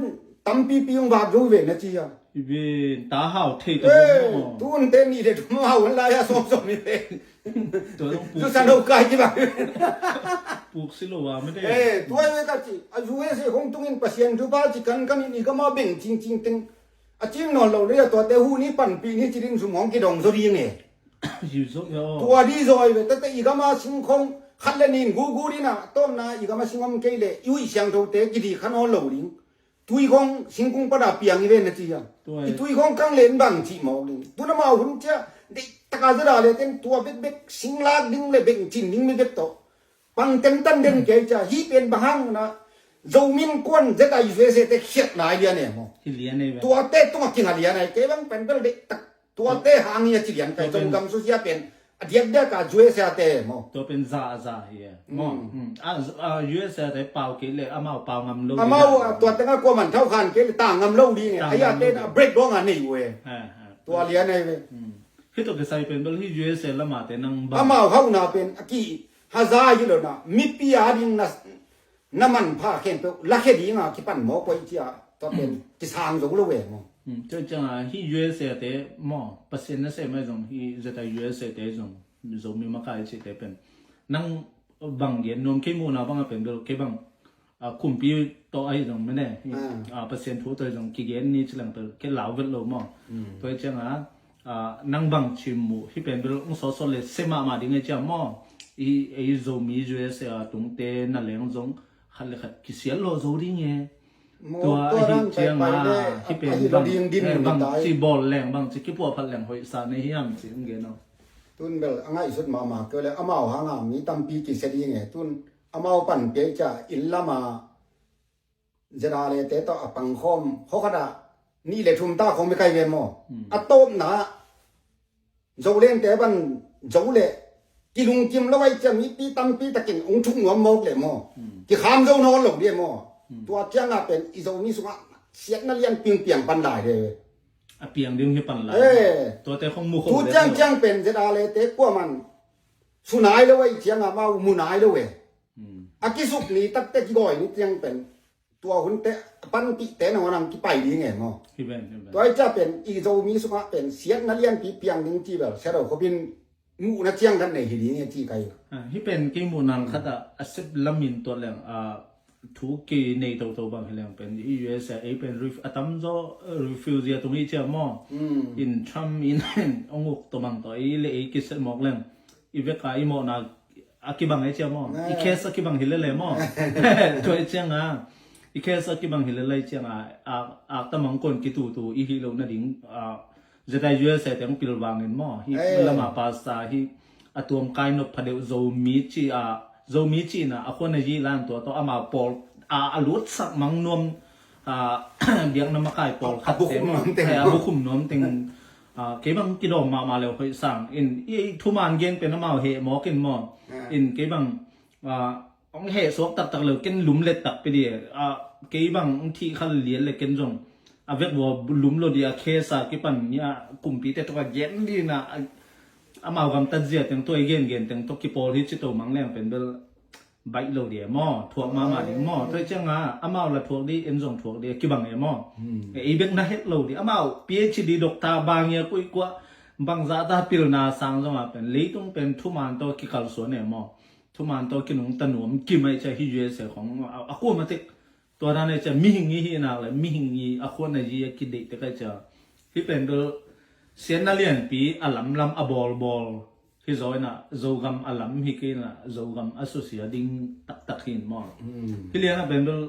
tampipi hong vak zo ve na ci a. I ve ta hau thei ta. Tun te ni le thum hau lai a sawm sawm i ve. Tua zong puk. Zu sa lo kai ci bang. Puk si lo a mede. Tua i ve ka ci a U S A khong tungin Pasian thupha ci kankan in i gama beng cingcing teng a cing nawn lo le a tuate hu ni panpih ni ci din sum hong kidong zo ding e. Tua di zaw i ve tete i gama sing khong khat le nin gugu din a tawmna i gama sing om kei le i uih siangthote kidi kha nawn lo ding. Tui khong singkung pada piang i ve na ci a. I tui khong kang len bang cih mawk ding. Tun amau hun cia deih taka zeda le ten tua bekbek singlak ding le beng cin ding mi bek tawh pang tentan den kei cia hih pen bang hang na Zomi innkuan zeta U S A te khiat nai lian e maw. Hi lian e ve. Tuate tungah kinga lian ai kei bang pen bel deih tak tuate hang hi a ci lian kai. Zogam susia pen a diakdiak a U S A te maw. Tua pen za a za hi e maw. A U S A te pau kei le amau pau ngam lo. Amau tuate nga kuaman thau khan kei le ta ngam lo ding e. Ai a te na break dong a nei u e. Tua lian ai ve. Hih tawh kisai pen bel hih U S A lama te nang bang amau hauna pen a ki haza hi lo na mipi a ding na na manpha khempeuh lakhia dinga kipan mawk uh ahi cia tua pen kisang zo lo ve maw. Tua cianga hih U S A te maw Pasian na sem ahi zong hih zeta U S A te zong Zomi makai cihte pen nang bang gen nuam kei muhna banga pen bel kei bang kumpi tawh ahi zong mene Pasian thu tawh ahi zong kigen ni cilang pel kei lau vet lo maw. Tua cianga nang bang cim muh hih pen bel ung sawsawt le se mahmah ding e ciang maw. I ei Zomi U S A tungte na leng zong khat le khat kisiat lawh zo ding e. Tua ahi cianga hih pen bang ci bawl leng bang ci kipuahphat leng hoihsa nei hiam ci ung gen aw. Tun bel a ngaihsut mahmah keu le amau hanga mi tampi kisia ding e tun amau pan piai cia inn lama Zedale te tawh a pangkhawm khawkhatah nih le thum ta khawng mi kai ve maw. A tawpna Zolente ban zo le kilungkim lo ai cia mipi tampi takin ung thuk nuam mawk le maw. Kikham zo nawn lo dia maw. Tua cianga pen i Zomi sungah siatna lian pingpiang pan lai de. A piang ding hi pan lai. Tuate khong mu khong tu ciang ciang pen Zedale te kuaman su nai lo ai cianga mau mu nai lo e. A kisuk ni takte kigawi ni ciang pen tua hunte panpihte nangawn ang kipai ding e maw. Tua i cia pen i Zomi sungah pen siatna lianpi piang ding ci bel sia lo khopin muhna ciang khat nei hi ding e ci kai. Hih pen kei muhna khatah a sep lamin tuat leng a thu kei nei toto bang hi leng pen i U S A ei pen a tamzaw refugee a tung i cia maw. In Trump in ong uk tawh bang tawh ei le ei kiset mawk leng i veka i mawhna a kibang e cia maw. I case a kibang hi lele maw. Tua i cianga i case a kibang hi lele i cianga a tamang kon kitutu i hi lo nading zeta U S A teng pilvangin maw hi lama pasta hi a tuam kai nop phadeuh Zomi ci a Zomi cina a khuan a yi lan tua tawh ama pawl a a lutsak mang nuam biakna makai pawl khatte maw a bukhum nuam teng kei bang kidawm mahmah leu hoih sang in i thuman gen pen amau heh mawk in maw. In kei bang ong heh suak taktak leu ken lum let takpi di kei bang ong thih khal lian le ken zong a vek vua lum lo di a khesa kipan ni a kumpite tuk a gen dina amau gam tatzia teng tua i gengen teng tua kipawl hi ci to mang leng pen bel baih lo di e maw thuak mahmah ding maw tua i cianga amau la thuak di en zong thuak di a kibang e maw. Ei bek na het lo di amau P H D doctor bangia kuikuah bangzah ta pilna sang zonga pen leitung pen thuman tawh kikalsuan e maw. Thuman tawh kinungta nuam kim ai cia hi U S A khong a kuamatik tua dan ai cia mihing i hi nak le mihing i a khuan a yi a kideih tek ai cia. Hi pen bel siatna lianpi a lamlam a bawlbawl hi zaw inah Zogam a lam hi kei inah Zogam a susia ding taktak hi in maw. Hi lianah pen bel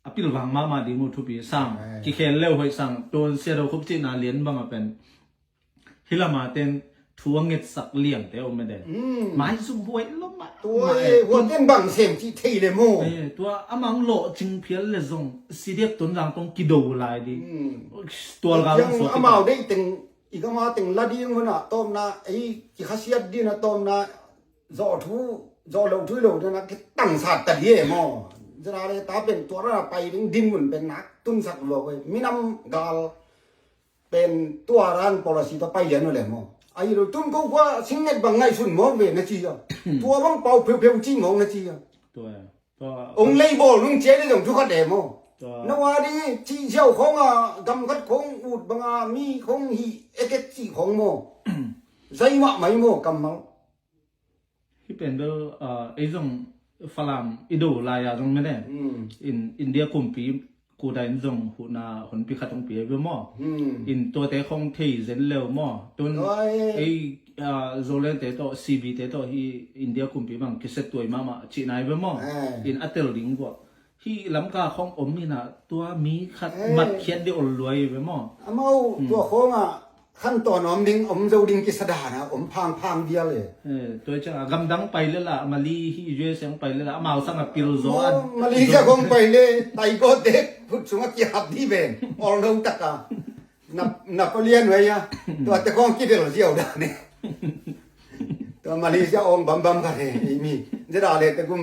a pilvang mahmah ding uh thupi sang kikhel leu hoih sang tuan sia do khup cihna lian bangah pen hi lama ten thu a ngetsak liangte a um eden. Maizum huai lomah tua e huaten bang sem cih thei le maw. Tua amang lawh cing phial le zong sidiak tunzang tong kido lai ding. Tualgal amau deih teng i gama teng la ding hunah tawmna ei kikhasiat dinah tawmna zawh thu zawh lo thu i lo dinah kitangsat ta di e maw. ZRA le ta pen tua ra pai ding dinmun pen nak tunsak lua ve. Minam gal pen tua ran policy tawh pai lian uh le maw. Ahi lo tun ko khua singet bang ngaihsun mawk ve na ci a. Tua bang pau pheupheu ci mawk na ci a. Tua, tua. Ong lei bawl nung ciai le zong thu khat e maw. Tua. Na wa ding ci ziau khawng a gam khat khawng ut bang a mi khawng hi ekek ci khawng maw. Zai mah mai maw kammal. Hih pen bel, ah, ei zong Falam i do lai-a zong mene. Hmm. In India kumpi kuda in zong huhna honpi khat hong pi ei bel maw. Hmm. In tuate khong thei zen leu maw. Tun ei, ah, Zoland te tawh, C B te tawh hi India kumpi bang kiset tuai mahmah cih nai bel maw. Eh. In a tel ding buak. Hih Lamka khong om inah tua mi khat matkhiat dih ol luai ve maw. Amau tua khongah khantawn om ding, om zo ding kisa dan a om phangphang vial e. Eh, tua ciang a gamdang pai lela, Mali hih U S A pai lela, amau sang a pil zaw a. Malaysia khong pai le taiko te khut sungah kihap dih ven. Ol no taka. Napoleon vei a. Tua te khong kidel ziau dan e. Tua Malaysia ong bambam khat he, ei mi. Zeda le te kum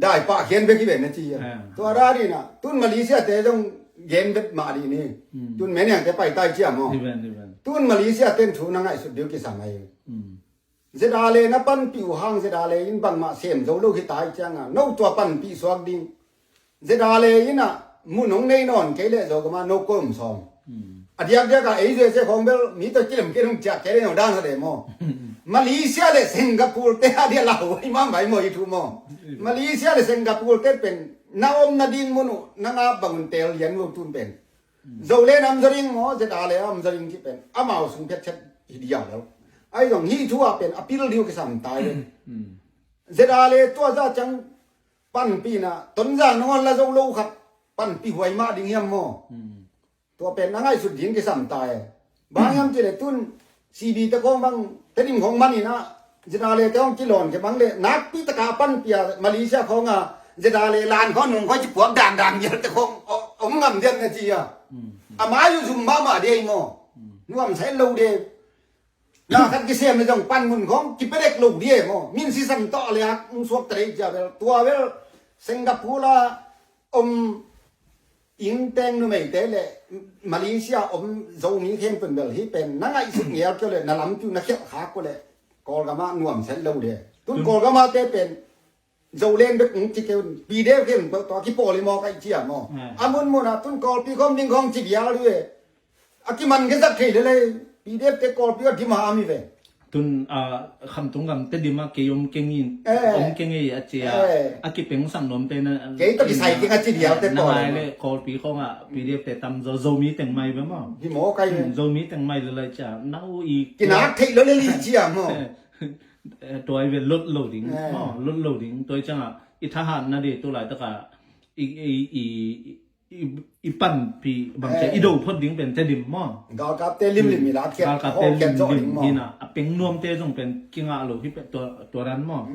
dai pah khian bek hi ve na ci a. Tua ra dina tun Malaysia te zong gen bek mah dih ni. Tun meniang te pai tai cia maw. Tun Malaysia ten thu na ngaihsut dih kisam ai. Zeda le na panpih uh hang zeda le in bangmah sem zo lo hi tai cianga no tua panpih suak ding. Zeda le inah mun hong nei nawn kei leh Zogama no kawm sawm. A diakdiak a ei zuese khawng bel mi tawh kilem kei hong ciah kei le no dan ha de maw. Malaysia le Singapore te a dia lau ai mamai maw i thu maw. Malaysia le Singapore te pen na om na ding mun uh na ngap bangun tel lian lo tun pen. Zo le nam zaring maw zeda le am zaring ki pen amau sung phet chet hi dia lo. Ai zong hi thu a pen a pil diu kisam tai. Zeda le tua za ciang panpihna Tonzang nangawn la zo lo khat panpih huai mah ding hiam maw. Tua pen na ngaihsut ding kisam ta e. Bang hiam cih le tun C B te khawng bang Tedim khawng maninah zeda le te khawng kilawn ke bang le nakpi taka panpih a Malaysia khawng a zeda le lan khawng nung khawng ci puak dandan vial te khawng om ngam diam na ci a. A mai uh zum mahmah dei maw. Nuam sai lo dei. Na khat kisem le zong panmun khawng kipedek lo dih e maw. Min sisan tawh a le hak ung suak ta dei cia bel tua bel Singapore a om ingteng numeite le Malaysia om Zomi khempeuh bel hi pen na ngaihsut ngial kio le na lampiu na khialh khak uh le Kawlgam ah nuam set lo dih e. Tun Kawlgam ah te pen Zoland bek hong ci kei un, P D F kei un, tua kipawl hi maw ka i ci a maw. A munmun ah tun Kawlpi khawm ding khawng ci vial hi ve. A kiman kei zat thei lelei, P D F te Kawlpi ah dim a ham hi ve. Tun a Khamtung gam te dim a kei om keng in, om keng ei a ci a, a kipengsak nuam te na kei tawh kisai keng a ci vial te pawl ngai le Kawlpi khawng ah P D F te tam zaw, Zomi teng mai ve maw. Hi maw kai ve. Zomi teng mai lelei ci a, nau i kinak thei lo lelei ci a maw. Tua i ve lot lo ding maw, lot lo ding tua i ciangah i thahatna dih tu laitakah i, i, i, i, i panpih bangcia i do phot ding pen Tedim maw. Galkapte limlim i lakkhiat, galkapte limlim hinah a peng nuamte zong pen kingah lo hi peh tua ran maw.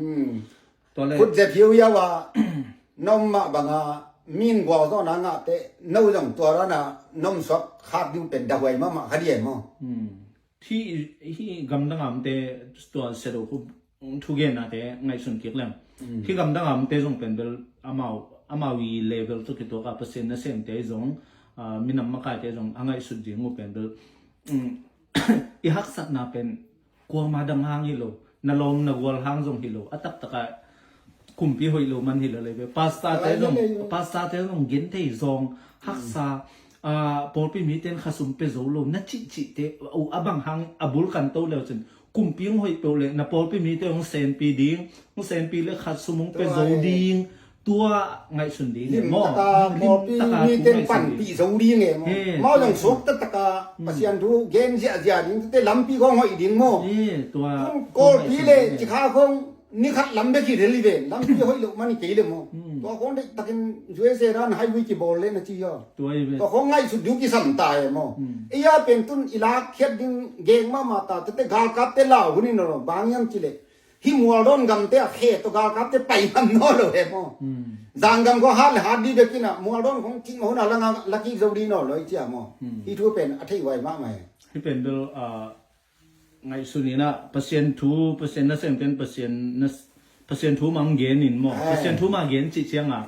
Tua le khut zep hiuhiau a nom mah banga min gualzawhna ngahte no zong tua ranah nomsuak khak ding pen dahuai mahmah kha dih e maw. Hih, hih gamdang a omte tua sedo khu thugennate ngaihsun kik leng. Hih gamdang a omte zong pen bel amau, amau i level tawh kituaka Pasian nasemte zong, ah, minam makaite zong a ngaihsut ding uh pen bel, um, i haksatna pen kuama dang hang hi lo, na lawm na gual hang zong hi lo, a taktaka kumpi hoih lo man hi lo lei ve. Pastor te zong, pastor te zong gen thei zong haksa, ah, pawlpi mite in khasum pe zo lo na cihcihte uh a bang hang a bul kan to leu cin kumpi hong hoih peuh le na pawlpi mite hong senpi ding, hong senpi le khasum hong pe zo ding. Tua ngaihsun ding e maw. Limtaka pawlpi mite in panpih zo ding e maw. Mau zong suakta taka Pasian thu gen ziahziah ding, tute lampi khawng hoih ding maw. Kawlpi le cikha khawng ni khat lam bek hi rel hi ve, lampi hoih loh man hi kei le maw. Tua khawng deihtakin U S A ran highway kibawl le na ci hi a. Tua khawng ngaihsut ding kisam ta e maw. Ei a pen tun i lakkhiat ding geng mahmah ta, tete galkapte lau hun hi naw lo, bang hiam cih leh hih Mualdawn gamte a khe tawh galkapte pai ngam naw lo e maw. Zanggam khawng hat le hat dih bekin ah Mualdawn khawng kik mah hun a la kik zo dih naw lo i ci a maw. Hih thu pen a theih huai mahmah e. Hih pen bel, ah, ngaihsun inah Pasian thu, Pasian nasemte in Pasian na, Pasian thu mah hong gen in maw. Pasian thu mah gen cih ciangah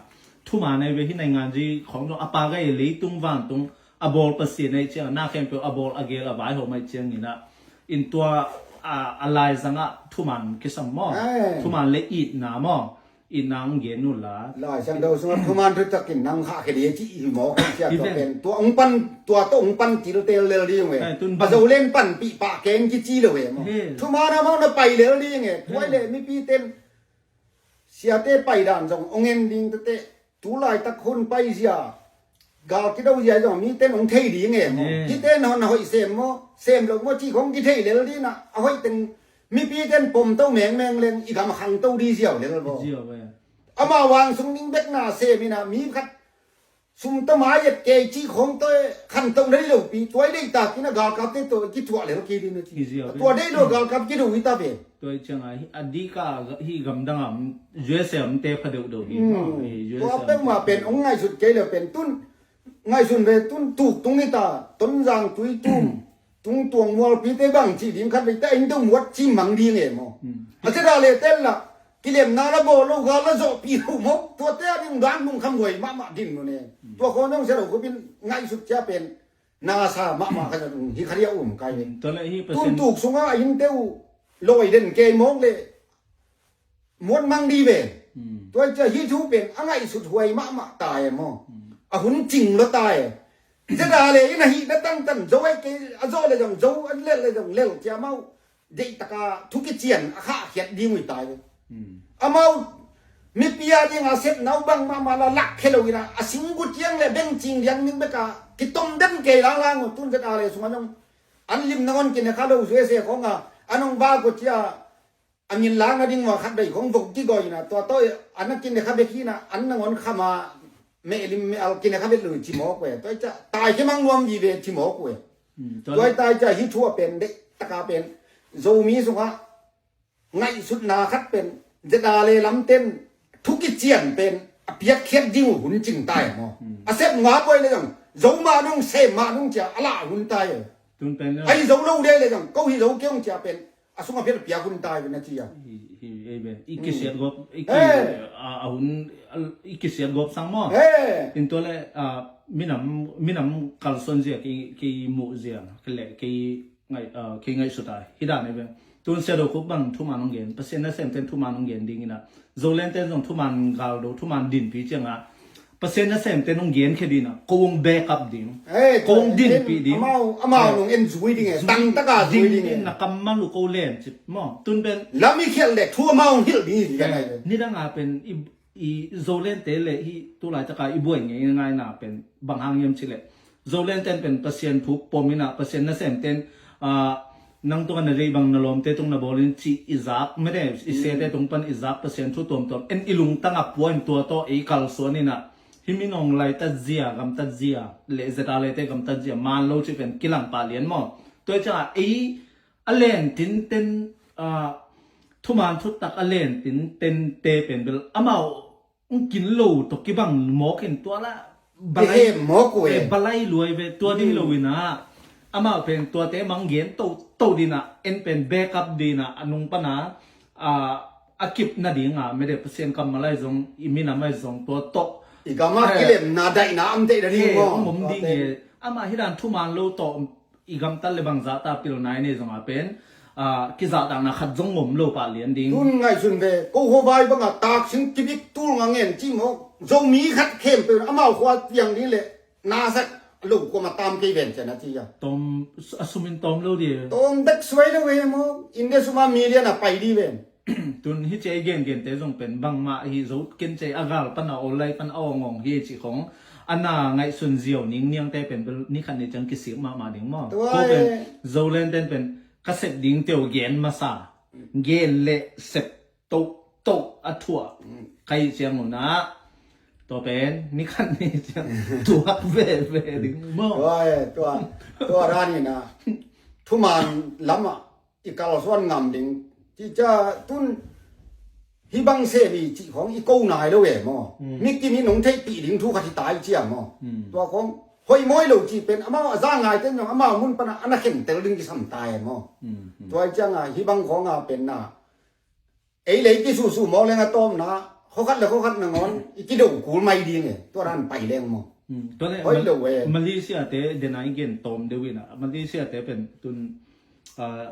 thuman ahi ve, hih naingan zi khawng zong a pa gai leitung vantung a bawl Pasian ahi ciang, na khempeuh a bawl a gel a vaihawm ahi ciangin ah, in tua a, a laizang ah thuman kisam maw? Thuman le itna maw? Itna hong gen un la. Laisiangtho sungah thuman thutak in nang khahkhia ding ci hi maw? Kan sia tua pen tua hong pan, tua tawh hong pan tiltel lel ding ve. A Zoland panpih pah keng kici lo ve maw? Thuman amau na pai lel ding e. Tua hi leh mipi ten siate paidan zong hong en ding tete. Tu laitak hun paizia, gal kido zia zong miten hong thei ding e maw? Hite na hon a hoih sem maw, sem lo maw cih khong kithei lel ding a, a hoih teng mipi ten pom to mengmeng leng i gam a khang to ding ziau lel maw? Ama vang sung ding bek na sem in a, mi khat sum tawh mai et kei cih khong tawh khan to na ding lopi, tua i deihtak in a galkapte tawh kithuah lel kei ding na ci. Tua deih lo galkap kido i ta ve. Tua i ciangah a dika hih gamdang ah U S A om te pha deuhdeuh hi. Tua peuhmah pen hong ngaihsut kei le pen tun ngaihsun ve, tun tuktung hi ta, Tonzang, Tuitum, Tungtuang, Mualpite bang cih ding khat vei ta, inn deuh muat cih mang ding e maw? A cih dah le tel la kilemna la bawl lo, gal la zawhpih lo maw? Tuate a ding dan lungkham huai mahmah ding nu ne. Tua khawng zong sia lo khupin ngaihsut cia pen nasa mahmah khat hi khat hi a um kai ve. Tun tuk sungah a innte uh lawi den kei mawk le muat mang dih ve. Tua cia hih thu pen a ngaihsut huai mahmah ta e maw? A hun cing lo ta e. Zeda le in a hih na tangtan zo ai kei a zo le zong zo, a lel le zong lel cia mau. Deihtaka thu kician a khahkhiat ding uh hi ta e. Amau mipi a dinga sepna uh bang mahmah la lak khe lo in a, a singgu ciang le bengcing liang ning beka kitom den kei langlang uh. Tun zeda le sungah nong an lim nangon kine kha lo, U S A khawng a an hong va ko cia a min lang a ding maw khat bei khong vok kigawi na, tua tawh a na kin le kha bek hi na, an nangon khama meh lim meh al kin le kha bek lui ci mawk we. Tua i ca tai ke mang nuam vive ci mawk we. Tua i tai ca hi thu a pen deihtaka pen Zomi sungah ngaihsutna khat pen zeda le lamten thu kician pen a piakkhiat ding uh hun cing tai maw? A sep nga poi le zong zo mah nung sem mah nung cia a lah hun tai. Ai zo lo dei le zong ko hi zo keung cia pen a sung a phiat a piak hun tai na ci a. I kisiat gop, i ki a hun i kisiat gop sang maw? In tua le minam minam kalsuan zia ki muh zia ki le ki ngai ki ngaihsut a hi dan e ve. Tun sia do khup bang thuman hong gen, Pasian na semten thuman hong gen ding ina, Zoland ten zong thuman gal do thuman dinpi cianga Pasian na semten hong gen khe dina, ko hong back up ding, ko hong dinpih ding. Amau amau nong en zui ding e, tang taka zui ding e. Na kammal uh ko len cip maw? Tun pen lam i khial le thu amau hong hilh ding hi. Nidang a pen i i Zoland te le hi tulai taka i buai ngei ngaina pen bang hang hiam ci le, Zoland ten pen Pasian thu pom ina, Pasian na semten nang tunga na lei bang na lawmte tung na bawlin ci i zak mede i sete tung pan i zak Pasian thu tuamtuam en i lungtang a puain tua tawh ei kalsuan ina, hi minawng laitat zia gamtat zia le zeta lete gamtat zia man lo ci pen kilang pah lian maw? Tua i canga ei a len tinten thuman thutak a len tinten te pen bel amau kin lo tawh kibang mawk in tua la balai mawk uh e, balai luai ve. Tua ding lo ina amau pen tuate mang gen to to dina, en pen back up dina a nung pana a kip nadinga mede Pasian kammal ai zong i minam ai zong tua tawh i gama kilemna daihna am deih na ding maw? Om ding e. Ama hi dan thuman lo tawh i gamtat le bangzah ta pilna i nei zonga pen kizahtakna khat zong ngom lo pah lian ding. Tun ngaihsun ve, ko khuavai banga taksin kibik tul nga ngen ci maw? Zomi khat khempeuh amau khua tiang ding le nasak lo kuama tam kei ven cian a ci a. Tawm a sumin tawm lo di. Tawm dek suai lo ve maw? India suma million a pai di ven. Tun hi cia i gengente zong pen bangmah hi zo ken cia a gal pana awlai pan a awngawng hi ci khong a na ngaihsun ziau ningniangte pen bel ni khat ni ciang kisik mahmah ding maw? Ko pen Zoland ten pen ka sep ding teu gen masa, gen le sep toh toh a thuah ka hih ciang unah tua pen ni khat ni ciang thuak veve ding maw? Tua tua tua raninah thuman lamah i kalsuan ngam ding. Cica tun hi bang sem i cih khong i ko nai lo e maw? Mikim in hong theihpih ding thu khat hi tai cia maw? Tua khong hoih mawi lo cih pen amau a za ngaite zong amau mun pana a na khentel ding kisam tai e maw? Tua i cianga hi bang khonga penna ei lei kisusu maw leng a tawmna Khua khat le khua khat nangawn i kido kul mai ding e. Tua dan pai leng maw? Hmm. Tua le Hoih Mal-, lo e. Malaysia te dena i gen tawm deuh in a. Malaysia te pen tun, ah,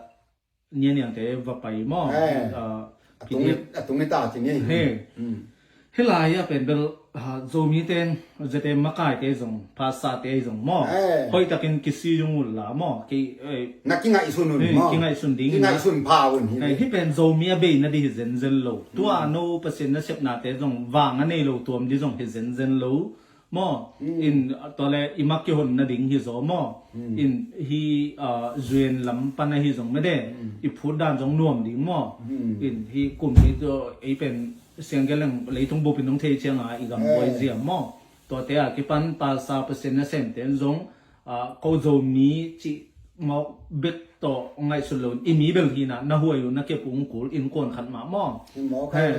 nianiang te va pai maw? Eh. Ah, a tung i, P D F. A tung i ta ci ni. He. Hmm. Hih lai ah pen bel, ah, Zomi ten, Z M makai te zong, pastor te zong maw? Eh. Hoih takin kisi zong uh la maw? Ki, eh, na kingaihsun un maw? Kingaihsun ding in a. Kingaihsun pha un hi. Eh, hih pen Zomi a bei na di hi zenzen lo. Tua no Pasian nasepna te zong vang a nei lo tuam di zong hi zenzen lo maw? Hmm. In, ah, tua le i mak kihon na ding hi zaw maw? Hmm. In hi, ah, Zuen lam pan ahi zong mede. Hmm. I phut dan zong nuam ding maw? Hmm. In hi kum hi zaw ei pen siang geleng leitung bupin nong thei cianga i gam buai ziam maw? Tuate a kipan pastor Pasian nasem ten zong, ah, ko Zomi cih mawk bek tawh ngaihsut lo in i mi bel hi na, na huai uh na kep uh hong kul innkuan khat mah maw?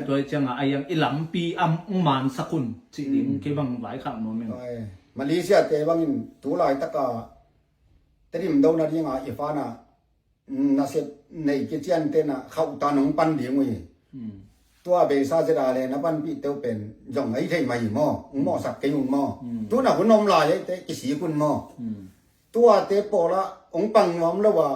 Tua cianga a iang i lampi am hong mansak un cih ding kei bang vaikhak nuam in. Malaysia te bangin tu laitaka Tedim do nadinga i fana nasep nei kician tena khauhtan hong pan ding uh hi. Hmm. Tua beisa zeda le na panpih teu pen zong ei thei mah hi maw? Hong mawhsak kei ung maw? Hmm. Tuna hun om lai ei te kisik un maw? Hmm. Tuate pawla hong pang nuam lo a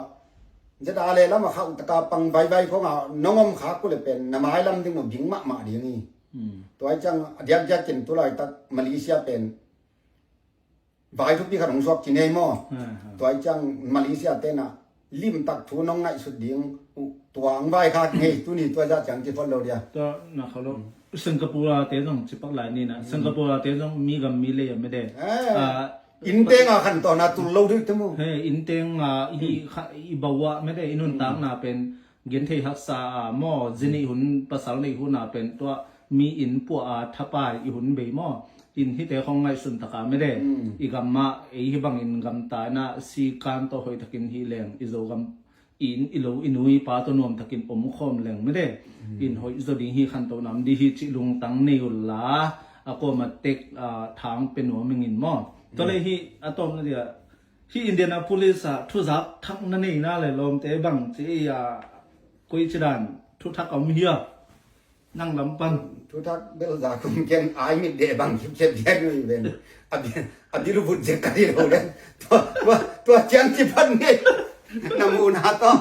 zeda le lama khauhtaka pang vaivai khonga nong om khak uh le pen na mailam ding uh bing mahmah ding hi. Hmm. Tua i ciang a diakdiakin tu laitak Malaysia pen vai thupi khat hong suak ci nei maw? Ha, ha. Tua i ciang Malaysia tena limtak thu nong ngaihsut ding uh, tua ang vai kha ngei tuni tua zah ciang ci phot lo dia. Tua na kha lo. Hmm. Singapore te zong ci pak lai ni na. Hmm. Singapore te zong mi gam mi lei a mede. Eh. Ah, inn tenga khan tawna tul lo dih te mu. He, inn tenga i kha, i bawa mede, i nuntakna pen genthei haksa a maw, zi neih hun, pasal neih hun a pen tua mi inn puah a thapai i hun bei maw? In hite khong ngaihsun taka mede. Hmm. I gam mah ei hi bangin gamta ina sikan tawh hoih takin hi leng i Zogam in i lo i nu i pa tawh nuam takin om khawm leng mede. Hmm. In hoih zaw ding hi khanto nam di hi cih lungtang nei uh la a kuama tek, ah, thang pe nuam ing in maw? Tua le hi a tawpna dia Hih Indianapolis ah thuzak thak na neina le lawmte bang ci ei a, koi ci dan thuthak a om hia? Nang lam pan. Thuthak bel za kum ken ai mit de bang kip kep dia nui ben. A bi, a bi lu but zek ka di lo le. Tua, tua, tua ciang ci pan ngei. Na mu na tawh.